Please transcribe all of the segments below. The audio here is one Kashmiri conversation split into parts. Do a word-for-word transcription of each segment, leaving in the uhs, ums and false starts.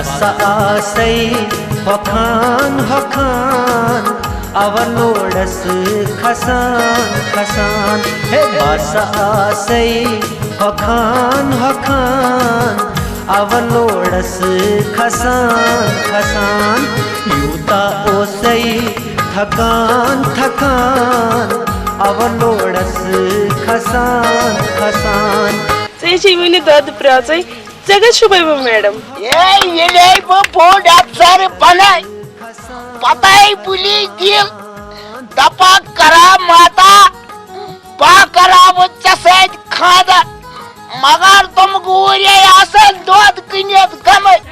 بس آسے ہۄکھان ہۄکھان، اَوَر لوڈس کھسان کھسان۔ ہے بس آسے ہۄکھان ہۄکھان، اَوَر لوڈس کھسان کھسان۔ یوٗتاہ اوسے تھکان تھکان، اَوَر لوڈس کھسان کھسان۔ ژےٚ چھے وُنہِ دۄدٕ پرٛاژے، ژےٚ کتہِ چھُپے وۄنۍ میڈم؟ ہے، ییٚلے بہٕ بوٚڑ افسر بنہٕ، پتے بُلی دِل، دپا کرا ماتا، با کرا وۄنۍ ژےٚ سۭتۍ خانٛدر۔ مگر تِم گوٗرۍ آسن دۄد کٕنِتھ گٔمٕتۍ۔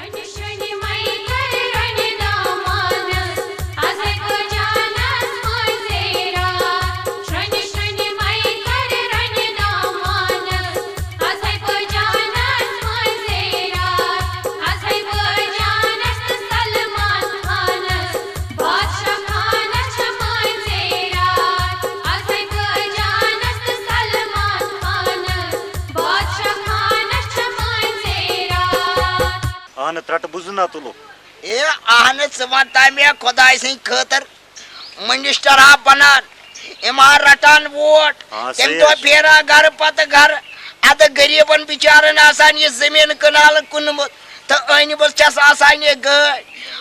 اہن ترٹ بوزنا تلو۔ اے اہن ژٕ ونتا مےٚ خۄداے سٕنٛدِ خٲطرٕ منسٹر ہا بنان، یِم ہا رٹان ووٹ، آ، تَمہِ صحیح دۄہ حظ چھُ۔ پھیران گرٕ پتہٕ گرٕ، ادٕ غریٖبن بِچارن آسان یہِ زٔمیٖن کنال کُنمُت تہٕ أنمٕژ چھَس آسان یہِ گٲڑۍ،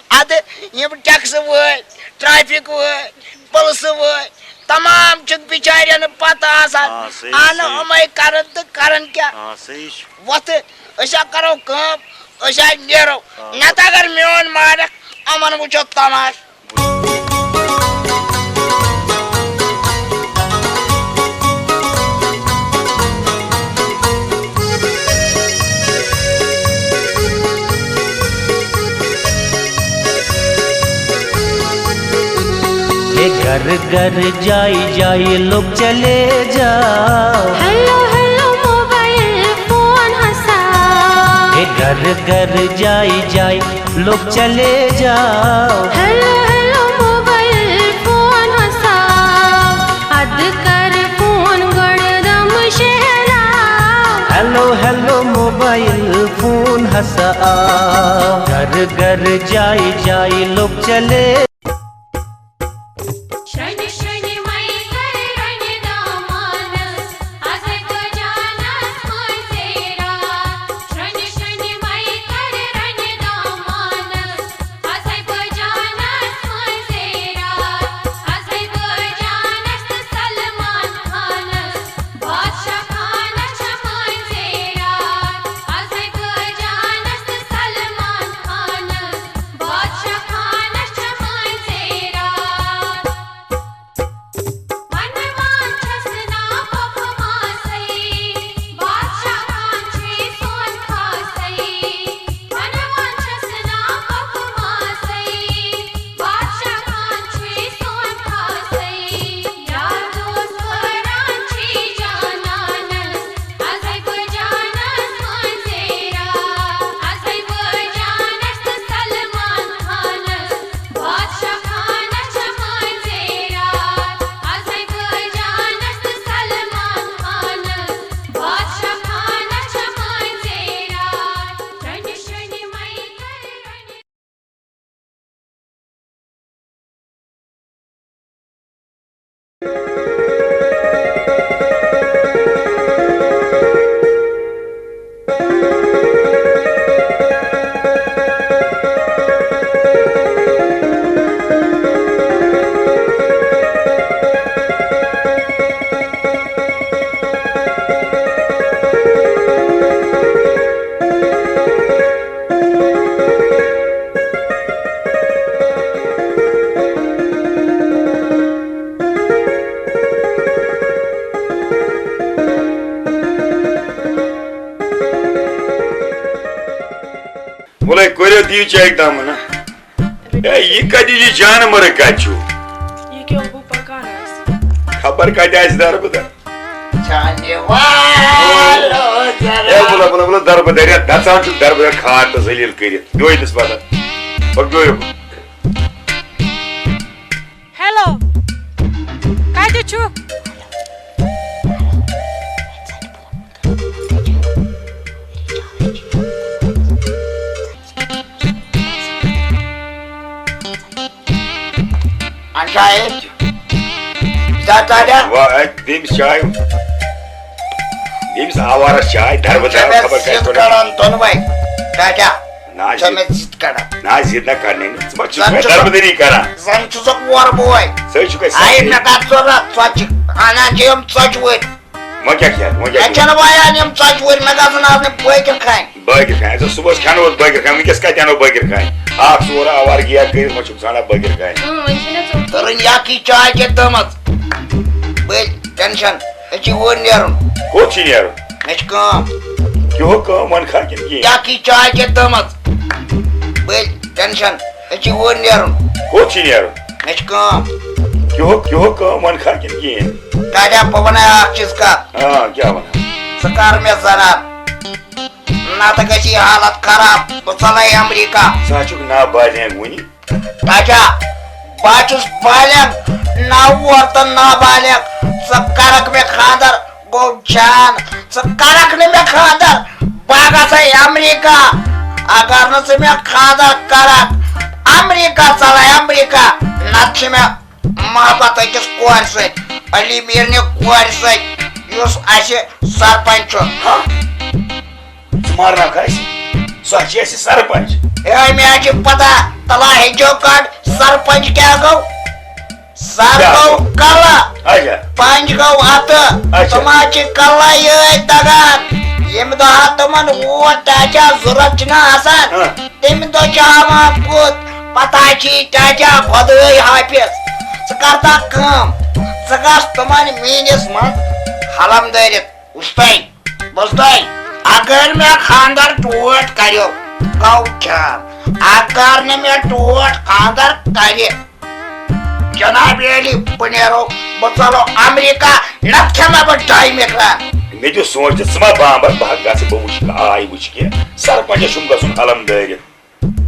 ادٕ یِم ٹیکسہٕ وٲلۍ، ٹریفک وٲلۍ، پُلسہٕ وٲلۍ، تمام چھِکھ بِچارٮ۪ن پتہٕ آسان، آ، صحیح، اہن صحیح۔ یِمے کرن تہٕ کرن کیٛاہ؟ آ، صحیح چھُ۔ وۄتھٕ، أسۍ ہا کرو کٲم، أسۍ ہا نیرو۔ آ۔ نتہٕ اگر میون مالک یِمن وٕچھو تماشہٕ۔ ہے گھر گھر جائی جائی لوگ چلے جاؤ۔ ہیلو ہیلو موبائل فون ہسا۔ ہے گھر گھر جائی جائی لوگ چلے جاؤ۔ ہیلو ہیلو موبائل فون ہسا۔ اد کر فون گڑ دم شہرا۔ ہیلو ہیلو موبائل فون ہسا آو۔ گھر گھر جائی جائی لوگ چلے۔ شرنہِ شرنہِ مَے کَرِ رَنہِ دامانَس، اَزَے بہٕ جانَس مٔنٛزے راتھ۔ شرنہِ شرنہِ مَے کَرِ رَنہِ دامانَس، اَزَے بہٕ جانَس مٔنٛزے راتھ۔ اَزَے بہٕ جانَس تہٕ سلمان خانَس، بادشاہ خانَس چھِ مٔنٛزے راتھ۔ اَزَے بہٕ جانَس تہٕ سلمان خانَس، بادشاہ خانس چھِ مٔنٛزے راتھ۔ ونوان چھس نا پۄپھٕ ماسے، بادشاہ خان چھُے سون خاصے۔ ونوان چھس نا پۄپھٕ ماسے، بادشاہ خان چھُے سون خاصے۔ یار دوست پٲران چھِ جانانس، اَزَے بہٕ جانَس مٔنٛزے راتھ، اَزَے بہٕ جانَس تہٕ سلمان خانَس، بادشاہ خانَس چھِ مٔنٛزے راتھ، اَزَے بہٕ جانَس تہٕ سلمان خانَس، بادشاہ خانَس چھِ مٔنٛزے راتھ۔ رَنہِ شرنہِ مَے کَرِ رَنہِ۔ وَلَے کٔرِو دِیِو چیک دَمہٕ نا۔ ہے، یہِ کَتہِ، یہِ جانوَر کَتہِ چھُ؟ یہِ کیٛاہ گوٚو پَکان آسہِ؟ خبر کَتہِ آسہِ دَربٕدَر۔ چھانہِ والو ذرا۔ ہے، بُلہ، بُلہ، بُلہ، دَربٕدَر، یَتھ گژھان چھُ دَربٕدَر کھار تہٕ ذلیل کٔرِتھ۔ بیوٚہہِ دِس پَتہٕ۔ پَک بیوٚہہِ۔ ہیلو، کَتہِ چھُ؟ ٹایم۔ زیادٕ ٹاٹا۔ وا-، اَتہِ دٔمِس چاے، دٔمِس آوارس چاے، دربہٕ ژےٚ دربہٕ مےٚ خبر کَتہِ زِد کوٚڑ۔ کَڑان دۄنوَے۔ ٹاٹا۔ نہ، ژےٚ زِد۔ مےٚ زِد کَڑان۔ نہ، زِد نہ کَڑنٕے نہٕ۔ ژٕ ما چھُکھ زَن مےٚ چھُسَکھ، دربٕدٔری کَران؟ زَن چھُسَکھ اورٕ بوے۔ ژٕ ہے چھُکھ اَسہِ آیہِ سٲتھی۔ مےٚ کَتھ ضوٚرَتھ؟ ژۄچہِ، اَنان چھِ یِم ژۄچہِ وٲلۍ۔ وۄنۍ کیٛاہ کھٮ۪کھ؟ وۄنۍ کیٛاہ مےٚ کھٮ۪کھ؟ چھَنہٕ وۄنۍ اَنٕنۍ یِم ژۄچہِ وٲلۍ، مےٚ گژھن آز نہٕ بٲکِر کھانہِ۔ بٲکِر کھانہِ۔ اَسہِ اوس صُبحَس کھٮ۪نہٕ اوس بٲکِر کھانہِ، وٕنۍکٮ۪س کَتہِ اَنو بٲکِر کھانہِ؟ اَکھ ژور آوارٕ گیر کٔرِتھ وۄنۍ چھُکھ ژھانٛڈان بٲکِر کھانہِ۔ اۭں، وۄنۍ چھِ مےٚ ژوٚپ۔ تُرُن یا کی چاے چیٚتھ دٲمٕژ۔ بٔلۍ ٹٮ۪نشَن، أسۍ چھِ اوٗرۍ نیرُن۔ کوٚت چھِ نیرُن؟ مےٚ چھِ کٲم۔ کیٛاہ کٲم وَنہٕ کھا کِنہٕ کِہیٖنۍ؟ یا کی چاے چیٚتھ دٲمٕژ۔ بٔلۍ ٹٮ۪نشَن، أسۍ چھِ اوٗرۍ نیرُن۔ کوٚت چھِ نیرُن؟ مےٚ چھِ کٲم۔ کیٛاہ کیٛاہ کٲم وَنہٕ کھا کِنہٕ کِہیٖنۍ؟ ٹاٹا، بہٕ وَنَے اَکھ چیٖز کَتھ۔ آ، کیٛاہ وَنہٕ؟ ژٕ کَر مےٚ زَنان۔ نتہٕ گژھِ یہِ حالت خراب، بہٕ ژلے امریکہ۔ ژٕ ہا چھُکھ نابالغ وُنہِ۔ اچھا، بہٕ ہا چھُس بالغ، نَو وُہُر تہٕ نابالغ۔ ژٕ کرکھ مےٚ خاندر، گوٚو جان، ژٕ کرکھ نہٕ مےٚ خاندر، بہٕ ہا گژھے امریکہ۔ اگر نہٕ ژٕ مےٚ خاندر کرکھ، امریکہ ژلے امریکہ، نتہٕ چھِ مےٚ محبت أکِس کورِ سۭتۍ، علی میٖرنہِ کورِ سۭتۍ، یُس اَسہِ سرپنچ چھُ۔ ہا؟ ژٕ مارناوکھ اَسہِ؟ سُہ ہا چھِ اَسہِ سرپنچ۔ ہے، مےٚ ہا چھِ پتہ، تلا ہیٚچھو کَڑ، سرپنچ کیٛاہ گوٚو؟ سر کیٛاہ گوٚو گوٚو؟ کلہٕ، اچھا۔ پنچ گوٚو اَتھٕ، اچھا۔ تِم ہا چھِ کلہٕ یٲتۍ دَگان۔ ییٚمہِ دۄہ ہا تِمن ووٹ ٹاچا ضوٚرتھ چھِنہ آسان، ہاں۔ تمہِ دۄہ چھُ ہاوان بُتھ، پتہ چھِ ٹاٹا خۄدٲے حافظ۔ ژٕ کر تہٕ کٲم، ژٕ گژھ تِمن میٖنِس منٛز حلم دٲرِتھ۔ وُچھ تۄہہِ، بوٗز تۄہہِ، اگر مےٚ خانٛدر ٹوٹھ کریو، گوٚو جان۔ اگر نہٕ مےٚ ٹوٹھ خانٛدر کرِ، جناب علی، بہٕ نیرو، بہٕ ژلو امریکہ، نتہٕ کھٮ۪مہٕ بہٕ ڈاے مِٹرا۔ مےٚ دیُت سونٛچ تہٕ ژٕ ما بامبر، بہٕ ہا گژھٕ، بہٕ وٕچھِ، آے وٕچھِ کینٛہہ۔ سرپنچس چھُم گژھُن حلم دٲرِتھ۔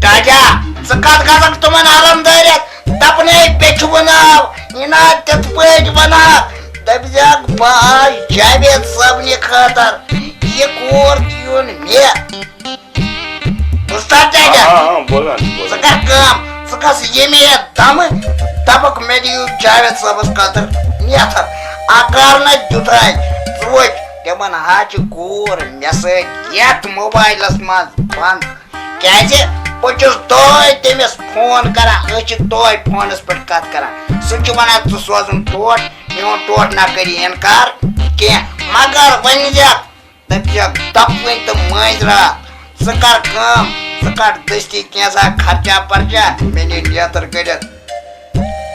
ٹاٹا، ژٕ کتھ گژھکھ تِمن حلم دٲرِتھ؟ دپنے بیٚیہِ چھُ وناو، یہِ نا تِتھ پٲٹھۍ وناو۔ دٔپزٮ۪کھ، بہٕ آس جاوید صٲبنہِ خٲطر، یہِ کوٗر دیُن مےٚ۔ بوٗزتھا ٹاٹا؟ آ، آ، آ، بوزان چھُس، بوزان۔ ژٕ کر کٲم، ژٕ گژھ ییٚمے یتھ دمہٕ، دپکھ مےٚ دِیِو جاوید صٲبس خٲطرٕ نیتھر۔ اگر نہٕ دیُتھے، ژٕ وٕچھ، تِمن ہا چھِ کوٗر مےٚ سۭتۍ یتھ موبایلس منٛز بنٛد۔ کیازِ؟ بہٕ چھُس دۄہے تٔمِس فون کران، أسۍ چھِ دۄہے فونس پٮ۪ٹھ کتھ کران۔ سُہ چھُ ونان، ژٕ سوزُن ٹوٹھ، میون ٹوٹھ نہ کٔرِو انکار کینٛہہ۔ مگر ؤنۍ زٮ۪کھ، دٔپزٮ۪کھ، دَپہٕ وۄنۍ تہٕ مٲنٛزۍ راتھ، ژٕ کر کٲم، ژٕ کڑ دٔستی کینٛژھا خرچہ پرچہ، مےٚ نِنۍ نیتر کٔڑِتھ۔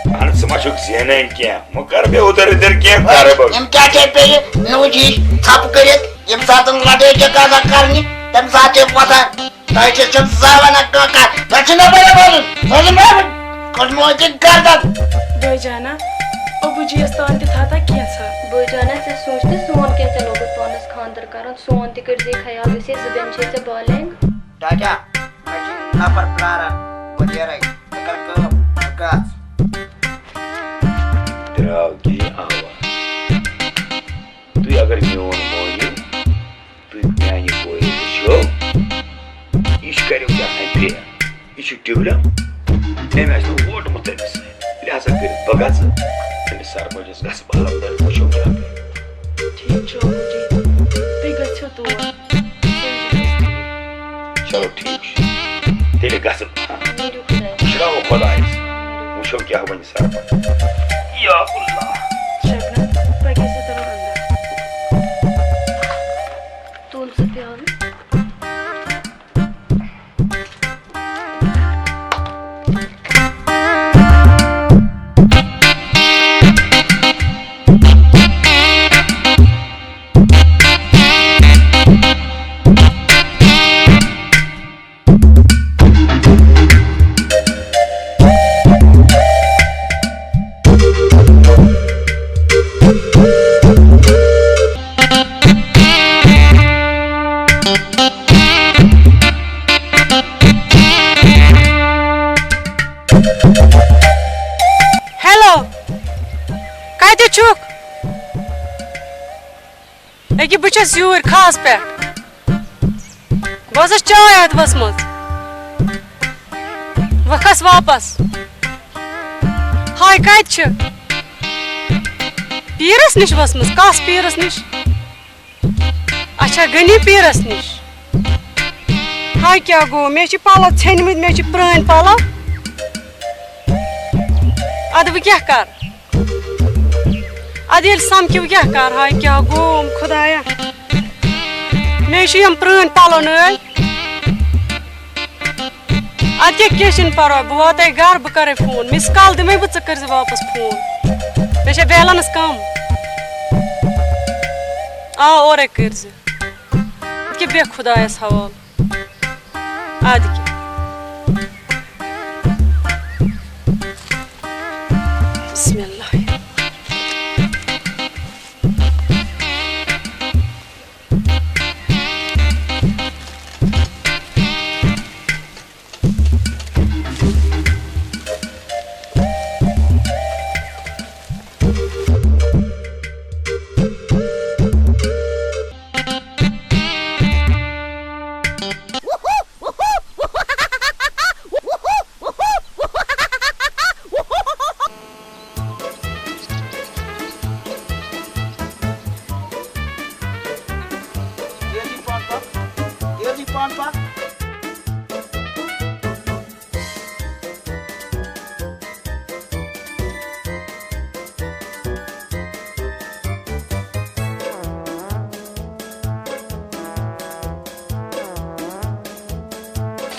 اہن، ژٕ ما چھُکھ زینان کینٛہہ؟ وۄنۍ کر بیٚیہِ اوٚدُر یِدٕر کینٛہہ، کرٕ بہٕ۔ یِم کیٛاہ چھِ بیٚیہِ نوٗجی ژھپہٕ کٔرِتھ، ییٚمہِ ساتہٕ لڑٲے چھِ آسان کرنہِ، تَمہِ ساتہٕ چھِ وۄتھان۔ تۄہہِ چھِ، چھِنہٕ زانان کانٛہہ کَتھ۔ تۄہہِ چھُنہ بَرابر بولُن۔ سوزُن برابر۔ کھوٚتمُت چھِ گردن۔ بٲے جانا، ابوٗ جی یَس تام تہِ تھاو تا کینٛژھا۔ بٲے جانا، ژےٚ سوٗنٛچ تہٕ سون کیٛاہ، ژےٚ لوگُتھ پانَس خانٛدر کَرُن، سون تہِ کٔرۍ زِ خیال، أسۍ ہے زٕ بیٚنہِ چھے ژےٚ بالینٛگ۔ ٹاٹا، مےٚ چھِ نفر پرٛاران، بہٕ نیرَے، ژٕ کر کٲم، ژٕ گژھ۔ درٛاو گی آواز۔ تُہۍ اگر میون مٲنِو، تُہۍ میانہِ کورِ وٕچھِو، یہِ چھِ کَریو کیٛاہ تام فیل، یہِ چھُ ڈِولپ، أمۍ آسہِ نہٕ ووٹمُت تٔمِس سۭتۍ، لہذا کٔرِتھ بہٕ گژھٕ أمِس سرپنچس گژھٕ بہٕ علم دٲری وٕچھو کیٛاہ کرِ۔ ٹھیٖک چھُ، ابوٗ جی، تُہۍ گٔژھِو تور۔ چلو ٹھیٖک چھُ، تیٚلہِ گژھٕ بہٕ۔ نیٖرِو خۄدایَس۔ وٕچھراوو خۄدایَس، وٕچھو کیٛاہ وَنہِ سرپنچ۔ یا اللہ۔ شبنم، پٔکِو سا تَلہٕ اَندَر۔ تُل سُہ پیالہٕ۔ ہیلو، کتہِ چھُکھ؟ أکہِ بہٕ چھَس یوٗرۍ کھاہَس پٮ۪ٹھ۔ بہٕ ٲسٕس چاے اَتھ ؤژھمٕژ۔ وۄنۍ کھَس واپس۔ آے کتہِ چھِ؟ پیٖرس نِش ؤژھمٕژ؟ کس پیٖرس نِش؟ اچھا، غنی پیٖرس نِش۔ ہاے کیٛاہ گوٚو؟ مےٚ چھِ پلو ژھیٚنمٕتۍ، مےٚ چھِ پرٛٲنۍ پلو۔ ادٕ بہٕ کیٛاہ کرٕ؟ ادٕ ییٚلہِ سمکھِ بہٕ کیٛاہ کرٕ؟ ہاے کیٛاہ گوٚوم خدایا؟ مےٚ چھِ یِم پرٛٲنۍ پلو نٲلۍ۔ اَدٕ کیٛاہ، کینٛہہ چھُنہٕ پَرواے، بہٕ واتَے گَرٕ، بہٕ کَرَے فون، مِس کال دِمَے بہٕ، ژٕ کٔرۍزِ واپَس فون، مےٚ چھےٚ بیلَنٕس کَم۔ آ، اورَے کٔرۍزِ۔ اَدٕ کیٛاہ، بیٚہہ خۄدایَس حوالہٕ۔ اَدٕ کیٛاہ۔ بسم اللہ۔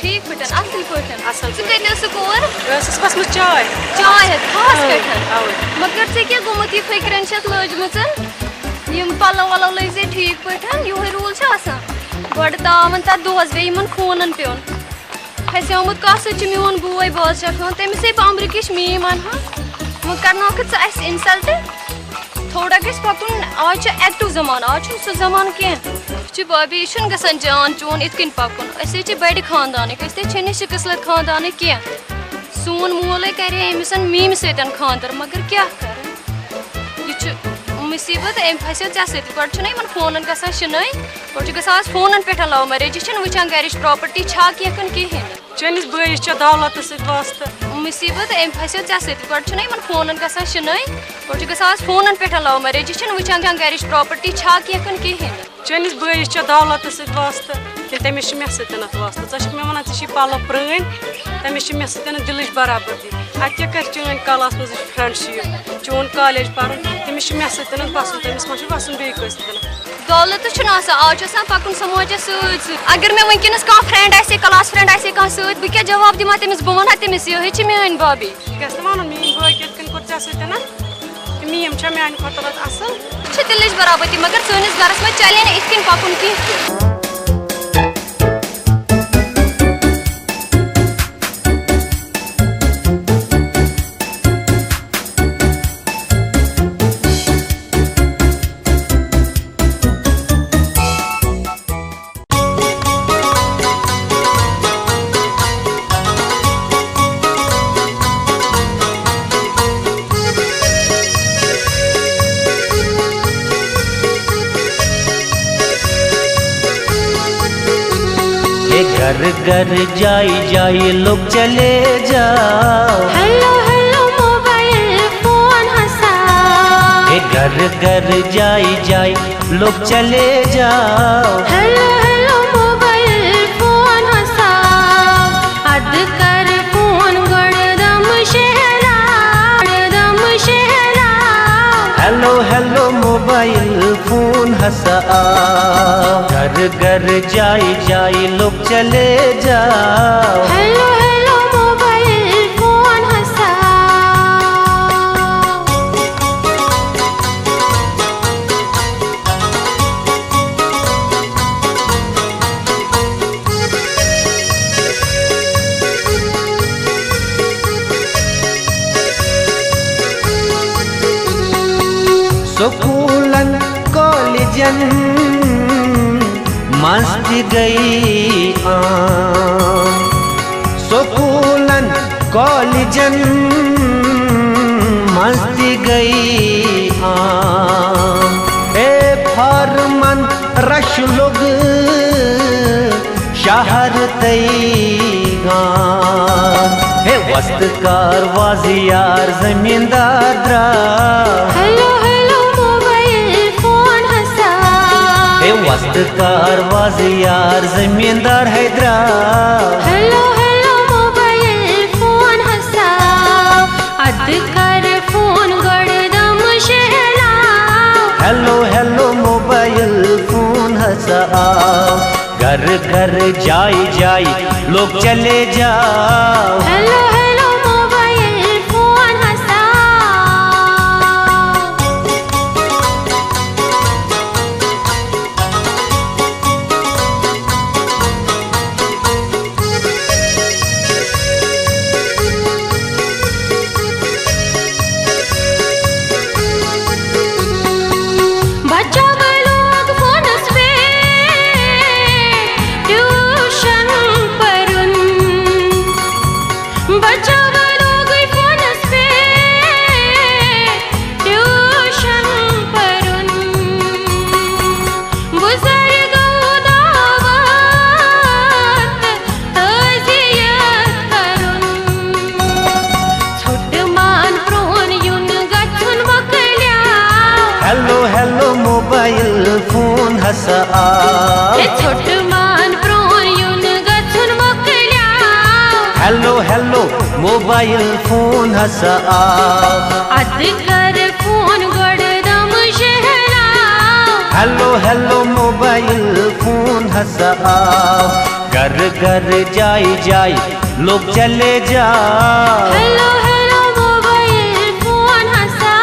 ٹھیٖک پٲٹھۍ، اَصٕل پٲٹھۍ۔ اَصٕل ژٕ پٲٹھۍ۔ کَتہِ ٲسٕکھ اور؟ بہٕ ٲسٕس پَتہٕ چاے۔ چاے ہٮ۪تھ، خاص اۭں، پٲٹھۍ۔ اَوَے۔ مگر ژےٚ کیٛاہ گوٚمُت یہِ فِکرَن چھَتھ لٲجمٕژ؟ یِم پَلو وَلو لٲگۍ زِ ٹھیٖک پٲٹھۍ، یِہوٚے روٗل چھُ آسان۔ گۄڈٕ تاوَن تَتھ دۄہَس، بیٚیہِ یِمَن فونَن پیوٚن۔ پھسیومُت کَس سۭتۍ چھُ میون بوے بادشاہ خان، تٔمِسٕے بہٕ اَمرِکِش میٖم اَنہٕ ہا۔ وۄنۍ کَرناوکھٕ ژٕ اَسہِ insult۔ تھوڑا گژھِ پَکُن، آز چھُ active زمانہٕ، آز چھُنہٕ سُہ زمانہٕ کینٛہہ۔ چھُ بابی، یہِ چھُنہٕ گژھان جان چون یِتھ کٔنۍ پَکُن۔ أسۍ حظ چھِ بَڑِ خاندانٕکۍ، أسۍ تہِ چھِنہٕ شِکٕسلَت خاندانٕکۍ کینٛہہ۔ سون مول ہے کَرِ ہے أمِس میٖمہِ سۭتۍ خانٛدر، مگر کیٛاہ کَرٕ؟ یہِ چھُ مُصیٖبت، أمۍ پھسیو ژےٚ سۭتۍ۔ گۄڈٕ چھُنہ یِمَن فونَن گژھان شِنٲے، گۄڈٕ چھُ گژھان آز فونَن پٮ۪ٹھ love marriage، یہِ چھِنہٕ وٕچھان گَرِچ property چھا کینٛہہ کِنہٕ کِہیٖنۍ نہٕ۔ چٲنِس بٲیِس چھےٚ دولتہٕ سۭتۍ واسطہٕ۔ مُصیٖبت، أمۍ پھسیو ژےٚ سۭتۍ۔ گۄڈٕ چھُنہ یِمَن فونَن گژھان شِنٲے، گۄڈٕ چھُ گژھان آز فونَن پٮ۪ٹھ love marriage، یہِ چھِنہٕ وٕچھان گَرِچ property چھا کینٛہہ کِنہٕ کِہیٖنۍ نہٕ۔ چٲنِس بٲیِس چھےٚ دولتہٕ سۭتۍ واسطہٕ، کِنہٕ تٔمِس چھِ مےٚ سۭتۍ اَتھ واسطہٕ؟ ژٕ چھَکھ مےٚ وَنان، ژےٚ چھی پَلو پرٛٲنۍ، تٔمِس چھِ مےٚ سۭتۍ دِلٕچ برابردی۔ اَتہِ کیٛاہ کَرِ چٲنۍ class منٛز friendship، چون college پَرُن، تٔمِس چھِ مےٚ سۭتۍ پَسُن، تٔمِس ما چھُ وَسُن بیٚیہِ کٲنٛسہِ سۭتۍ؟ دولت تہِ چھُنہٕ آسان، آز چھُ آسان پَکُن سماجَس سۭتۍ سۭتۍ۔ اگر مےٚ وٕنکیٚنَس کانٛہہ friend آسہِ ہے، class friend آسہِ ہے کانٛہہ سۭتۍ، بہٕ کیٛاہ جواب دِمہٕ ہا تٔمِس؟ بہٕ وَنہٕ ہا تٔمِس، یِہوٚے چھِ میٛٲنۍ بابی۔ یہِ گژھِ نہٕ وَنُن، میٛٲنۍ بٲے کِتھ کٔنۍ کوٚر ژےٚ سۭتۍ؟ تہٕ میٖم چھےٚ میٛانہِ کھۄتہٕ رٕژ اَصٕل۔ چھِ دِلٕچ برابردی، مگر سٲنِس گَرَس منٛز چَلے نہٕ یِتھ کٔنۍ پَکُن کینٛہہ۔ ये घर घर जाई जाई लोग चले जाओ। हेलो हेलो मोबाइल फोन हंसा। ये घर घर जाई जाई लोग चले जाओ। हेलो हेलो मोबाइल फोन हंसा। अद कर फोन गड़दम शहरा, गड़दम शहरा। हेलो हेलो मोबाइल फोन हंसा। घर घर जाई जाई लोग चले जाओ। हेलो हेलो मोबाइल फोन हंसा। سکولن کالجن منٛز تہِ گٔیے عام۔ سکولن کالجن منٛز تہِ گٔیے عام۔ اے فارمن رش لوٚگ شہر تہٕ گام۔ ہے وستہٕ کار وازٕ یار زٔمیٖندار درٛاو۔ ہیلو ہیلو موبایل فون ہسا۔ ہے وستہٕ کار وازٕ یار زٔمیٖندار ہے درٛاو۔ ہیلو ہیلو موبایل فون ہسا۔ ادٕ کر فون گۄڈٕ دم شہلاو۔ ہیلو ہیلو موبایل فون ہسا آو۔ گھر گھر جاے جاے لوگ چلے جاؤ۔ ہیلو ہیلو موبائل فون ہسا۔ بچہ لوگ فونس پہ ٹیوشن پرُن۔ بچہ لوگ فونس پہ ٹیوشن پرُن۔ بزرگو دعوت تعزیت کرُن۔ ژھوٚٹ مان پرون یُن گژھُن مۄکلیو۔ ہیلو ہیلو موبائل فون ہسا آو۔ ہے ژھوٚٹ مان پرون یُن گژھُن مۄکلیو۔ ہیلو ہیلو موبائل فون ہسا آو۔ ادٕ کر فون گۄڈٕ دم شہلاو۔ ہیلو ہیلو موبائل فون ہسا آو۔ گھر گھر جاے جاے لوگ چلے جاؤ۔ ہیلو ہیلو موبائل فون ہسا۔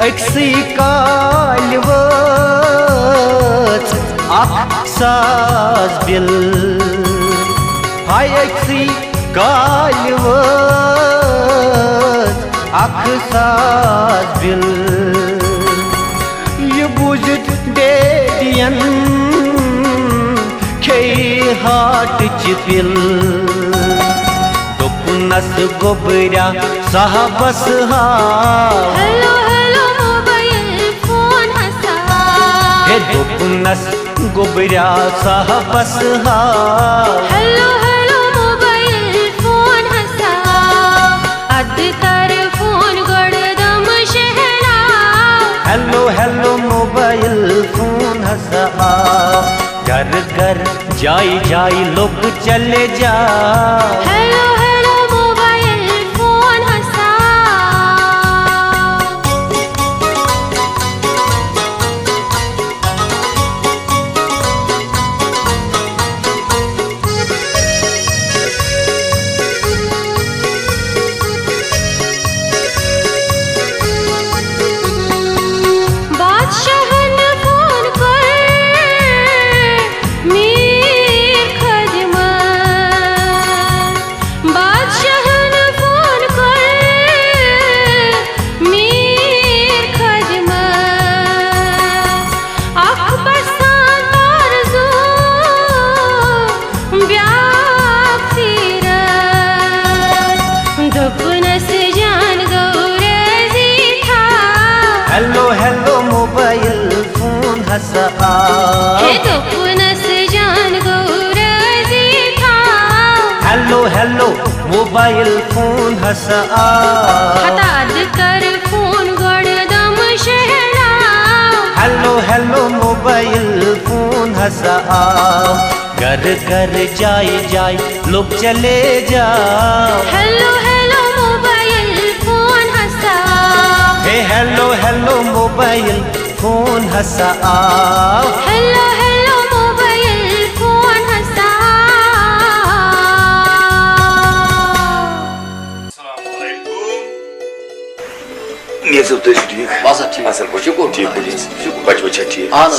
أکسٕے کالہِ وٲژ اکھ ساز بِل۔ ہاے أکسٕے کالہِ وٲژ اکھ ساز بِل۔ یہِ بوٗزِتھ ڈیڈین کھیٚیہِ ہارٹٕچ پِل۔ دوٚپنس گوٚبریا صاحبس ہاو۔ ہیلو ہیلو موبائل فون ہسا۔ ہے دوٚپنس گوٚبریا صاحبس ہاو۔ ہیلو ہیلو موبائل فون ہسا۔ ادٕ کر فون گۄڈٕ دم شہلاو۔ ہیلو ہیلو موبائل فون ہسا آو۔ گھر گھر جاے جاے لوگ چلے جاؤ۔ ہیلو ہیلو موبائل فون ہسا۔ بادشاہن فون کوٚر میر خادمس۔ بادشاہن فون کوٚر میر خادمس۔ اکھ پسند آرزو بیاکھ سیرت۔ دوٚپنس جان گوٚو رٲضی تھاو۔ ہیلو ہیلو موبائل فون ہسا آو۔ ہے دوٚپنس جان گوٚو رٲضی تھاو۔ ہیلو ہیلو موبائل فون ہسا آو۔ ہتا ادٕ کر فون گۄڈٕ دم شہلاو۔ ہیلو ہیلو موبائل فون ہسا آو۔ گھر گھر جاے جاے لوگ چلے جاؤ۔ ہیلو ہیلو موبائل فون ہسا۔ ہے ہیلو ہیلو موبائل فون ہسا آو۔ ہیلو ہیلو موبائل فون ہسا۔ السلام علیکم۔ مےٚ ٲسِو تُہۍ ٹھیٖک؟ بس حظ ٹھیٖک۔ اَصٕل پٲٹھۍ؟ شُکُر ٹھیٖک خۄدایَس پٲٹھۍ؟ کُن۔ شُکُر۔ بَچہٕ وَچہٕ چھا ٹھیٖک؟ اَہَن حظ۔